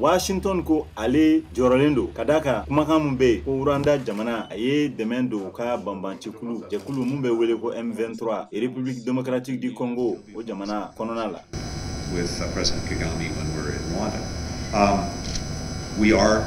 Washington ko ale jɔrɔlen don ka d'a kan kumakan min bɛ yen ko Rwanda jamana a ye dɛmɛ don u ka banbancikulu jɛkulu mun bɛ wele ko M23, République démocratique du Congo, o jamana kɔnɔna la. With President Kagame when we're in Rwanda. We are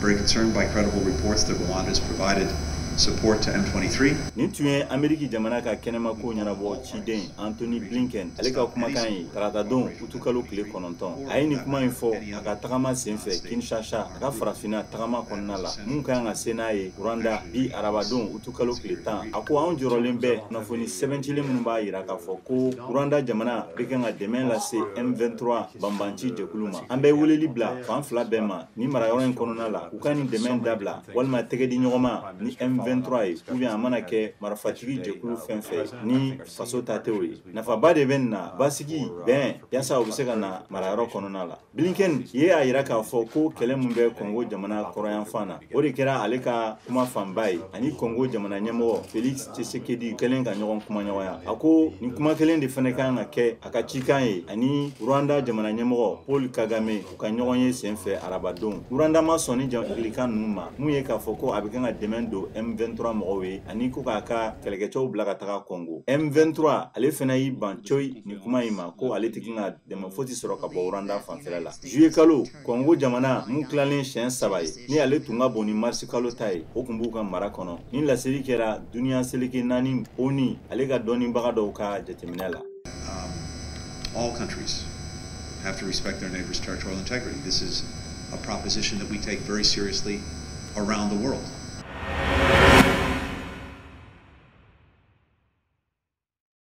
very concerned by credible reports that Rwanda has provided support to M23. Nin tun ye Ameriki jamana ka kɛnɛmako ɲɛnabɔ ciden Antony Blinken ale ka kumakan ye taratadon utukalo tile 9. A ye nin kuma in fɔ a ka tagama senfɛ Kinshasa, a ka farafinna tagama kɔnɔna la, mun kan ka se n'a ye Rwanda bi arabadon utukalo tile 10. A ko anw jɔrɔlen bɛ kunnafoni sɛbɛncilen minnu b'a yira k'a fɔ ko Rwanda jamana bɛ kan ka dɛmɛ lase M23 banbanci jɛkulu ma. An bɛ weleli bila fan fila bɛɛ ma ni marayɔrɔ in kɔnɔna la, u ka nin dɛmɛ dabila walima tɛgɛ di ɲɔgɔn ma ni M23 ye, ou bien a mana kɛ marifatigi jɛkulu fɛn fɛn ni faso ta tɛ o ye. Nafaba de bɛ nin na, basigi, bɛn, yaasa u bɛ se ka na marayɔrɔ kɔnɔna la. Blinken ye a yira k'a fɔ ko kɛlɛ min bɛ Congo jamana kɔrɔyanfan na, o de kɛra ale ka kuma fanba ye ani Congo jamana ɲɛmɔgɔ Felix Tshisekedi kɛlen ka ɲɔgɔn kumaɲɔgɔnya. A ko nin kuma kelen de fana kan ka kɛ a ka cikan ye ani Rwanda jamana ɲɛmɔgɔ Paul Kagame u ka ɲɔgɔn ye senfɛ arabadon. Rwanda ma sɔn ni jagilikan ninnu ma, mun ye k'a fɔ ko a bɛ kan ka dɛmɛ don M23 mɔgɔw ye ani ko k'a ka kɛlɛkɛcɛw bila ka taga Congo. M23 ale fana y'i ban coyi nin kuma in ma, ko ale tɛ ka dɛmɛ fosi sɔrɔ ka bɔ Rwanda fanfɛla la. Juillet kalo, Congo jamana mun tilalen siɲɛ 3 ye, ni ale tun ka bon ni mars kalo ta ye, o tun b'u ka mara kɔnɔ. Ni laseli kɛra duniya seleke 4 ONU ale ka dɔnnibaga dɔw ka jateminɛ la. All countries have to respect their neighbors' territorial integrity. This is a proposition that we take very seriously around the world.